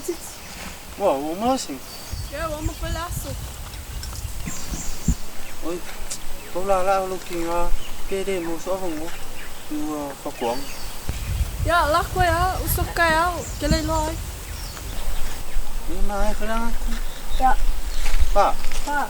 Titi. Ua, ua uma le asiga? Ia, ua uma foi le aso. Oi, pau laalaa o lou tiga pe le maua sou avanoa i ua faatoaga. Ia, lako ai lava, uso taeao, ou te le iloa ai. Ia, manaia foi le aga atu. Ia. Pa. Pa.